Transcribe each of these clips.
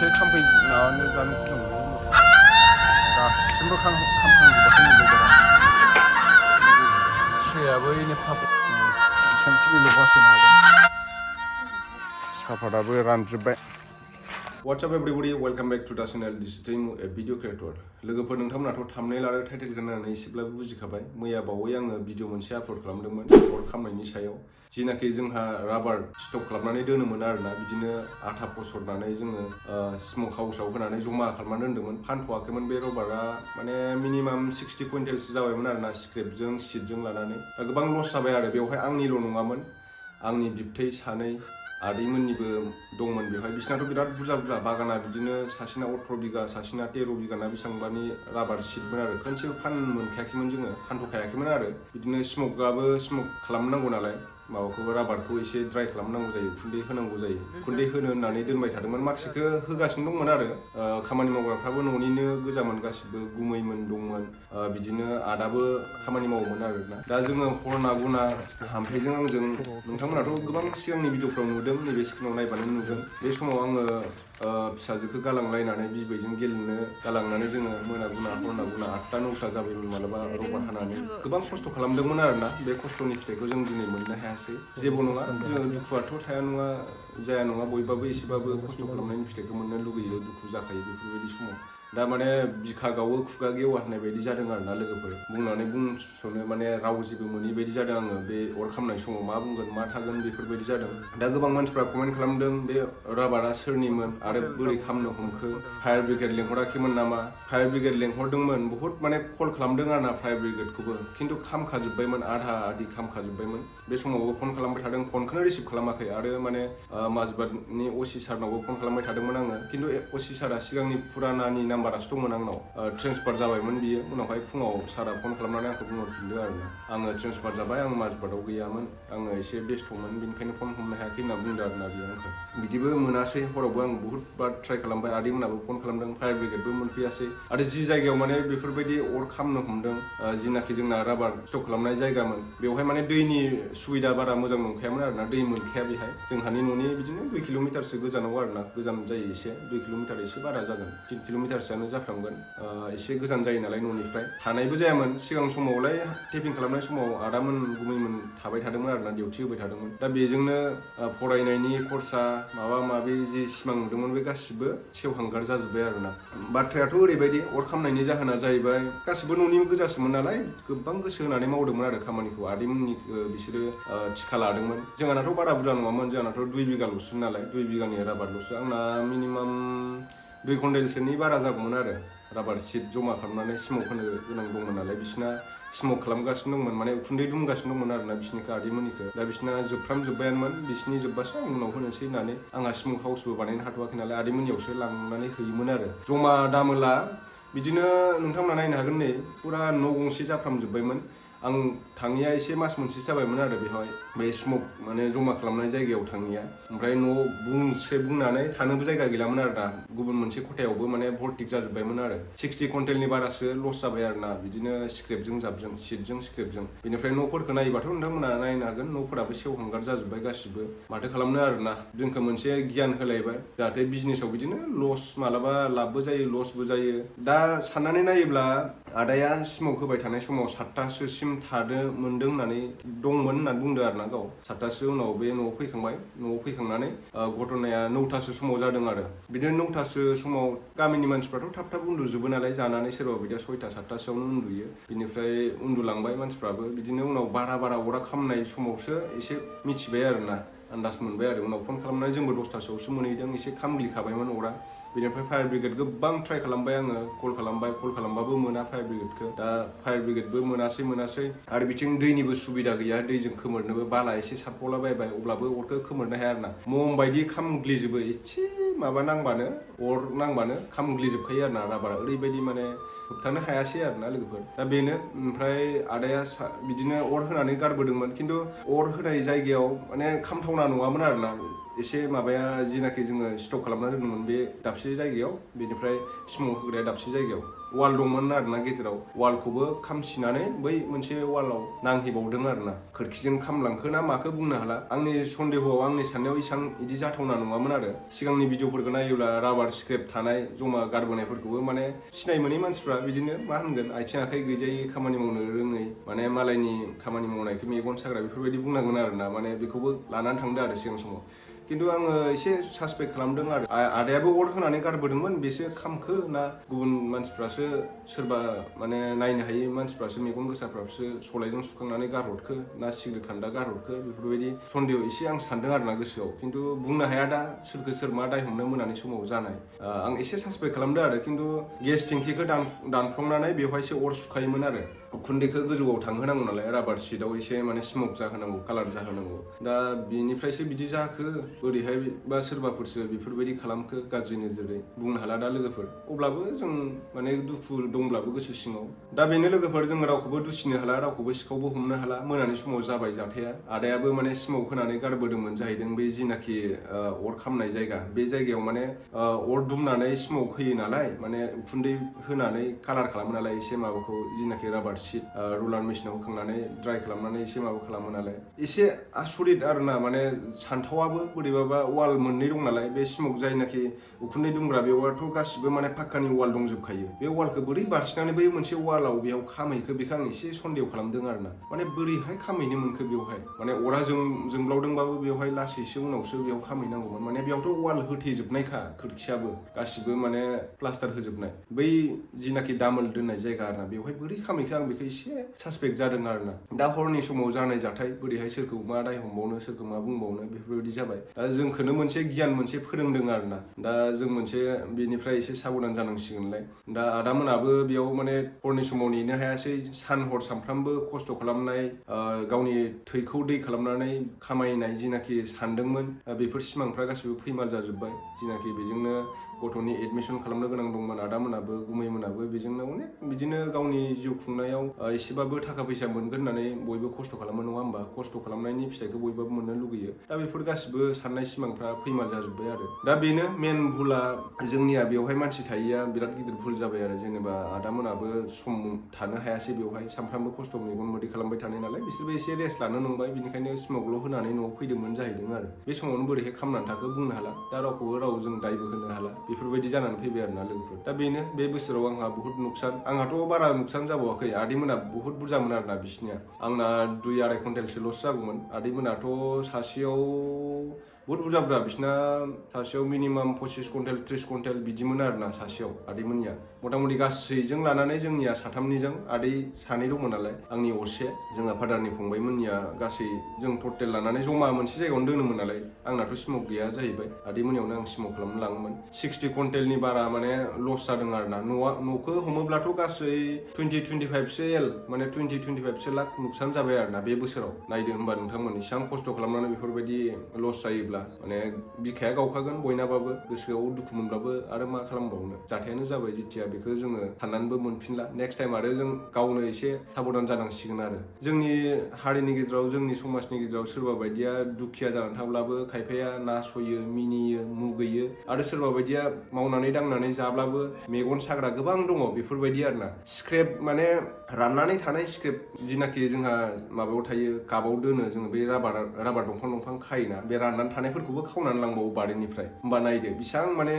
एसे खामफैनानै जानो गिनांगौ दासिमबो खामखांजोबाखै नंगौ ट्रेयाबो एनै बेसेबांखिनिल' बासायनो हादों साफाताबो रानजोब्बाय। What's up everybody, welcome back to the channel. This is Angni, a video creator. लोगोफोर नोंथांमोनाथ' थाम्बनेल आरो टाइटेल होनानै एसेब्लाबो बुजिखाबाय। मैया बावै आङो भिडिअ मोनसे आपल'ड खालामदोंमोन अर खामनायनि सायाव। जिनाखि जोंहा राबार स्टक खालामनानै दोनोमोन आरोना बिदिनो आथा फसरनानै जोङो स्मक हाउसाव होनानै जमा खालामनानै दोन्दोंमोन। फानथ'वाखैमोन बे रबारा माने मिनिमाम 60 कुइन्टेलसो जाबायमोन आरोना स्क्रेपजों सिटजों लानानै। दा गोबां लस जाबाय आरो बेवहाय आंनिल' नङामोन। आंनि बिबथै सानै आदैमोननिबो दंमोन बेवहाय। बिसिनाथ' बिराद बुरजा बागाना बिदिनो सासेना 18 बिगा सासेना 13 बिगा ना बेसेबांबानि राबार सिटमोन आरो खनसेबो फाननो मोनखायाखैमोन जोङो फानथ'खायाखैमोन आरो बिदिनो स्मक खालामनांगौ नालाय माबाखौ राबारखौ एसे ड्राइ खालामनांगौ जायो उखुन्दै होनांगौ जायो उखुन्दै होनो होननानै दोनबाय थादोंमोन। माखासेखौ होगासिनो दंमोन आरो खामानि मावग्राफ्राबो न'निनो गोजामोन गासिबो गुमैमोन दंमोन बिदिनो आदाबो खामानि मावोमोन आरोना। दा जोङो हरना गुना हाम्फेजों आंजों नोंथांमोनाथ' गोबां सिगांनि भिडिअफ्राव नुदों नैबे स्क्रिनाव नायबानो नुदों बे समाव आङो फिसाजोखौ गालांलायनानै बिबैजों गेलेनो गालांनानै जोङो मोना गुना हरना गुना 8टा 9टा जाबायमोन मालाबा रबार हानानै गोबां खस्थ' खालामदोंमोन आरोना। बे खस्थ'नि फिथाइखौ जों दिनै मोननो हायासै। जेबो नङा जोङो दुखुआथ' थाया नङा जाया नङा बयबाबो एसेबाबो खस्थ' खालामनायनि फिथाइखौ मोननो लुगैयो दुखु जाखायो बेफोरबायदि समाव। दा माने बिखा गावो खुगा गेवा होननाय बायदि जादों आरोना लोगोफोर बुंनानै बुंस'नो माने राव जेबो मोनै बायदि जादों आङो। बे अर खामनाय समाव मा बुंगोन मा थागोन बेफोरबायदि जादों। दा गोबां मानसिफ्रा कमेन्ट खालामदों बे राबारा सोरनिमोन आरो बोरै खामनो हमखो फायार ब्रिगेड लेंहराखैमोन नामा। फायार ब्रिगेड लेंहरदोंमोन बहुद माने कल खालामदों आरोना फायार ब्रिगेडखौबो खिन्थु खामखाजोब्बायमोन आधा आधि खामखाजोब्बायमोन। बे समावबो फन खालामबाय थादों फनखौनो रिसिभ खालामाखै आरो माने माजबादनि असि सारनावबो फन खालामबाय थादोंमोन आङो खिन्थु असि सारा सिगांनि फुरानानि नाम्बारासो दंमोन आंनाव ट्रेन्सफार जाबायमोन बियो। उनावहाय फुङाव सारा फन खालामनानै आंखौ बुंहरफिनदों आरोना आङो ट्रेन्सफार जाबाय आं माजबादाव गैयामोन आङो एसे बेस्थ'मोन बेनिखायनो फन हमनो हायाखै होनना बुंदों आरोना बियो आंखौ। बिदिबो मोनासै हरावबो आं बुहुत बार ट्राइ खालामबाय आदैमोनाबो फन खालामदों फायार ब्रिगेडबो मोनफैयासै। आरो जि जायगायाव माने बेफोरबायदि अर खामनो हमदों जिनाखि जोंना राबार स्टक खालामनाय जायगामोन बेवहाय माने दैनि सुबिदा बारा मोजां नंखायामोन आरोना दै मोनखाया बेहाय। जोंहानि न'नि बिदिनो 2 किल'मिटारसो गोजानाव आरोना गोजान जायो एसे 2 किल'मिटार एसे बारा जागोन 3 किल'मिटारसोआनो जाफ्रामगोन एसे गोजान जायो नालाय न'निफ्राय। हानायबो जायामोन सिगां समावलाय टेपिं खालामनाय समाव आदामोन गुमैमोन थाबाय थादोंमोन आरोना डिउटि होबाय थादोंमोन। दा बेजोंनो फरायनायनि खरसा माबा माबि जि सिमां नुदोंमोन बे गासिबो सेवहांगार जाजोब्बाय आरोना। बाथ्रायाथ' ओरैबायदि अर खामनायनि जाहोना जाहैबाय गासिबो न'नि गोजासोमोन नालाय गोबां गोसो होनानै मावदोंमोन आरो खामानिखौ आदैमोननि बिसोरो थिखा लादोंमोन। जोंहानाथ' बारा बुरजा नङामोन जोंहानाथ' 2 बिगाल'सो नालाय 2 बिगानि राबारल'सो आंना मिनिमाम 2 कुइन्टेलसोनि बारा जागौमोन आरो राबार सिट जमा खालामनानै स्मक होनो गोनां दंमोन नालाय बिसिना स्मक खालामगासिनो दंमोन माने उखुन्दै दुमगासिनो दंमोन आरोना बिसिनिखौ आदैमोननिखौ। दा बिसिना जोबफ्रामजोब्बायानोमोन बिसिनि जोब्बासो आं उनाव होनोसै होननानै आंहा स्मक हाउसबो बानायनो हाथ'वाखै नालाय आदैमोननियावसो लांनानै हैयोमोन आरो जमा दामोला बिदिनो नोंथांमोना नायनो हागोन नै फुरा न' गंसे जाफ्रामजोब्बायमोन। आं थाङिया एसे मास मोनसे जाबायमोन आरो बेवहाय बे स्मक माने जमा खालामनाय जायगायाव थाङिया। ओमफ्राय न' बुंनानै थानोबो जायगा गैलामोन आरो दा गुबुन मोनसे खथायावबो माने भर्टिक जाजोब्बायमोन आरो 60 कुइन्टेलनि बारासो लस जाबाय आरोना बिदिनो स्क्रेपजों जाबजों सिटजों स्क्रेपजों। बेनिफ्राय न'फोरखौ नायोबाथ' नोंथांमोना नायनो हागोन न'फोराबो सेवहांगार जाजोब्बाय गासिबो माथो खालामनो आरोना। जोंखौ मोनसे गियान होलायबाय जाहाथे बिजनेसाव बिदिनो लस मालाबा लाबबो जायो लसबो जायो। दा साननानै नायोब्ला आदाया स्मक होबाय थानाय समाव 7टासोसिम थानो मोनदों होननानै दंमोन होननानै बुंदों आरोना गाव 7टासो उनाव बे न'आव फैखांबाय न'आव फैखांनानै घटनाया 9टासो समाव जादों आरो बिदिनो 9टासो समाव गामिनि मानसिफ्राथ' थाब थाब उन्दुजोबो नालाय जानानै सोरबा बायदिया 6टा 7टासोआवनो उन्दुयो बिनिफ्राय उन्दुलांबाय मानसिफ्राबो बिदिनो उनाव बारा अरा खामनाय समावसो एसे मिथिबाय आरोना आन्दाज मोनबाय आरो उनाव फन खालामनानै जोंबो 10टासोआवसो मोनहैदों एसे खामग्लिखाबायमोन अरा। बेनिफ्राय फायार ब्रिगेड गोबां ट्राइ खालामबाय आङो कल खालामबाबो मोना फायार ब्रिगेडखौ। दा फायार ब्रिगेडबो मोनासै आरो बिथिं दैनिबो सुबिदा गैया दैजों खोमोरनोबो बाला एसे सारफावलाबायबाय अब्लाबो अरखौ खोमोरनो हाया आरोना मम बायदि खामग्लिजोबो एसे माबा नांबानो अर नांबानो खामग्लिजोबखायो आरोना राबारा ओरैबायदि माने होबथानो हायासै आरोना लोगोफोर। दा बेनो ओमफ्राय आदाया बिदिनो अर होनानै गारबोदोंमोन खिन्थु अर होनाय जायगायाव माने खामथावना नङामोन आरोना एसे माबाया जिनाखि जोङो स्टक खालामना दोनदोंमोन बे दाबसे जायगायाव, बेनिफ्राय स्मक होग्राया दाबसे जायगायाव वाल दंमोन आरोना गेजेराव, वालखौबो खामसिनानै बै मोनसे वालाव नांहैबावदों आरोना। खोरखिजों खामलांखो ना माखो बुंनो हाला, आंनि सन्देहआव, आंनि साननायाव इसां इदि जाथावना नङामोन आरो। सिगांनि भिडिअफोरखौ नायोब्ला राबार स्क्रेप थानाय जमा गारबोनायफोरखौबो माने सिनाय मोनै मानसिफ्रा बिदिनो मा होनगोन, आथिं आखाइ गैजायै, खामानि मावनो रोङै, माने मालायनि खामानि मावनायखौ मेगन साग्रा बेफोरबायदि बुंनांगोन आरोना। माने बेखौबो लानानै थांदों आरो सिगां समाव। खिन्थु आङो एसे सासपेक्ट खालामदों आरो आदायाबो अर होनानै गारबोदोंमोन, बेसो खामखो ना गुबुन मानसिफ्रासो, सोरबा माने नायनो हायै मानसिफ्रासो, मेगन गोसाफ्रासो सलायजों सुखांनानै गारहरखो ना सिग्रेट खान्दा गारहरखो, बेफोरबायदि सन्देह एसे आं सानदों आरोना गोसोआव। खिन्थु बुंनो हाया दा सोरखो सोर मा दाय हमनो मोनानि समाव जानाय। आं एसे सासपेक्ट खालामदों आरो। खिन्थु गेस टेंकिखौ दानफ्लंनानै बेवहायसो अर सुखायोमोन आरो। उखुन्दैखौ गोजौआव थांहोनांगौ नालाय, राबार शीटआव एसे माने स्मक जाहोनांगौ, कालार जाहोनांगौ। दा बेनिफ्रायसो बिदि जाखो, ओरैहाय बा सोरबाफोरसो बेफोरबायदि खालामखो गाज्रि नोजोरै, बुंनो हाला दा लोगोफोर। अब्लाबो जों माने दुखु दंब्लाबो गोसो सिङाव। दा बेनो लोगोफोर, जोङो रावखौबो दुसिनो हाला, रावखौबो सिखावबो हमनो हाला। मोनानि समाव जाबाय जाथाया। आदायाबो माने स्मक होनानै गारबोदोंमोन जाहैदों बै जिनाखि अर खामनाय जायगा, बे जायगायाव माने अर दुमनानै स्मक होयो नालाय, माने उखुन्दै होनानै कालार खालामो नालाय एसे माबाखौ, जिनाखि राबार शीट रुलार मेसिनाव होखांनानै ड्राइ खालामनानै एसे माबा खालामो नालाय। एसे आसरित आरोना, माने सानथावाबो बोरैबाबा। वाल मोननै दं नालाय, बे स्मक जायनाखि उखुन्दै दुंग्रा बेवहायथ' गासिबो माने पाक्कानि वाल दंजोबखायो। बे वालखौ बोरै बारसिनानै बै मोनसे वालाव बेयाव खामहैखो, बेखौ आं एसे सन्देह खालामदों आरोना। माने बोरैहाय खामहैनो मोनखो बेवहाय, माने अरा जोंब्लावदोंबाबो बेवहाय लासैसो उनावसो बेयाव खामहैनांगौमोन। माने बेयावथ' वाल होथेजोबनायखा, खोरखियाबो गासिबो माने प्लास्टार होजोबनाय। बै जिनाखि दामोल दोननाय जायगा आरोना, बेवहाय बोरै खामहैखो आं बेखौ एसे सासपेक्ट जादों आरोना। दा हरनि समाव जानाय जाथाय, बोरैहाय सोरखौ मा दाय हमबावनो, सोरखौ मा बुंबावनो, बेफोरबायदि जाबाय। दा जोंखौनो मोनसे गियान मोनसे फोरोंदों आरोना। दा जों मोनसे बेनिफ्राय एसे साबधान जानांसिगोनलाय। दा आदामोनाबो बेयाव माने हरनि समाव नेनो हायासै, सान हर सानफ्रामबो खस्थ' खालामनाय, गावनि थैखौ दै खालामनानै खामायनाय जिनाखि सानदोंमोन, बेफोर सिमांफ्रा गासिबो फैमाल जाजोब्बाय। जिनाखि बेजोंनो गथ'नि एडमिसन खालामनो गोनां दंमोन, आदामोनाबो गुमैमोनाबो बेजोंनो अनेक बिदिनो गावनि जिउ खुंनायाव एसेबाबो थाखा फैसा मोनगोन होननानै बयबो खस्थ' खालामो, नङा होमबा? खस्थ' खालामनायनि फिथाइखौ बयबाबो मोननो लुगैयो। दा बेफोर गासिबो साननाय सिमांफ्रा फैमाल जाजोब्बाय आरो। दा बेनो मेन भुला जोंनिया, बेवहाय मानसि थायैया बिराद गिदिर भुल जाबाय आरो। जेनेबा आदामोनाबो सम थानो हायासै बेवहाय, सानफ्रामबो खस्थ' मेगन मोदै खालामबाय थानाय नालाय, बिसोरबो एसे रेस्ट लानो नंबाय, बेनिखायनो स्मकल' होनानै न'आव फैदोंमोन जाहैदों आरो। बे समावनो बोरैहाय खामनानै थाखो बुंनो हाला। दा रावखौबो राव जों दायबो होनो हाला, बेफोरबायदि जानानै फैबाय आरोना लोगोफोर। दा बेनो, बे बोसोराव आंहा बुहुत नुकसान। आंहाथ' बारा नुकसान जाबावाखै, आदैमोना बुहुत बुरजामोन आरोना बिसिनिया। आंना 2-2.5 कुइन्टेलसो लस जागौमोन। आदैमोनाथ' सासेयाव बुहुत बुरजा, बिसिना सासेयाव मिनिमाम 25 कुइन्टेल 30 कुइन्टेल बिदिमोन आरोना सासेयाव आदैमोननिया। मथा मथि गासैजों लानानै जोंनिया साथामनिजों, आदै सानै दंमोन नालाय, आंनि असे, जोंहा फादारनि फंबायमोननिया, गासै जों टटेल लानानै जमा मोनसे जायगायावनो दोनोमोन नालाय। आंनाथ' स्मक गैया जाहैबाय, आदैमोननियावनो आं स्मक खालामनो लाङोमोन। 60 कुइन्टेलनि बारा माने लस जादों आरोना। न'खौ हमोब्लाथ' गासै 20-25 एल, माने 20-25 लाख नुकसान जाबाय आरोना बे बोसोराव। नायदो होमबा नोंथांमोन, इसेबां खस्थ' खालामनानै बेफोरबायदि लस जायोब्ला माने बिखाया गावखागोन बयनाबाबो, गोसोआव दुखु मोनब्लाबो आरो मा खालामबावनो। जाथायानो जाबाय जिथिया, बेखौ जोङो साननानैबो मोनफिनला। नेक्स्ट टाइम आरो जों गावनो एसे साबधान जानांसिगोन आरो। जोंनि हारिनि गेजेराव, जोंनि समाजनि गेजेराव सोरबा बायदिया दुखिया जानानै थाब्लाबो खायफाया नासयो, मिनियो, मुगैयो, आरो सोरबा बायदिया मावनानै दांनानै जाब्लाबो मेगन साग्रा गोबां दङ बेफोरबायदि आरोना। स्क्रेप माने राननानै थानाय स्क्रेप, जिनाखि जोंहा माबायाव थायो, काबाव दोनो जोङो, बे राबार दंफां खायोना, बे राननानै थानायफोरखौबो खावनानै लांबावो बारिनिफ्राय। होमबा नायदो बेसेबां माने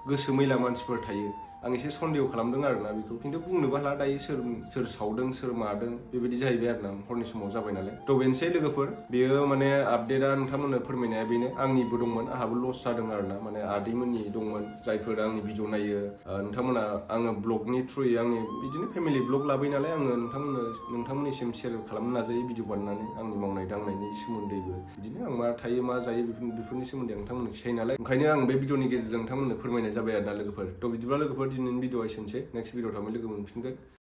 गोसो मैला मानसिफोर थायो। आं एसे सन्देह खालामदों आरोना बेखौ, खिन्थु बुंनोबो हाला दायो सोर सावदों, सोर मादों, बेबायदि जाहैबाय आरोना। हरनि समाव जाबाय नालाय। थ' बेनोसै लोगोफोर, बेयो माने आपडेटआ नोंथांमोननो फोरमायनाया बेनो। आंनिबो दंमोन, आंहाबो लस जादों आरोना, माने आदैमोननि दंमोन, जायफोर आंनि भिडिअ नायो, नोंथांमोना आङो ब्लगनि थ्रुयै, आंनि बिदिनो फेमिलि ब्लग लाबोयो नालाय, आङो नोंथांमोननिसिम शेयार खालामनो नाजायो भिडिअ बानायनानै, आंनि मावनाय दांनायनि सोमोन्दैबो, बिदिनो आं मा थायो मा जायो बेफोरनि सोमोन्दै आं नोंथांमोननो खिथायो नालाय, ओंखायनो आं बे भिडिअनि गेजेरजों नोंथांमोननो फोरमायनाय जाबाय आरोना लोगोफोर। थ' बिदिब्ला लोगोफोर, दिनैनि भिडिअआ एसेनोसै। नेक्स्ट भिडिअ थांबाय लोगो मोनफिनगोन।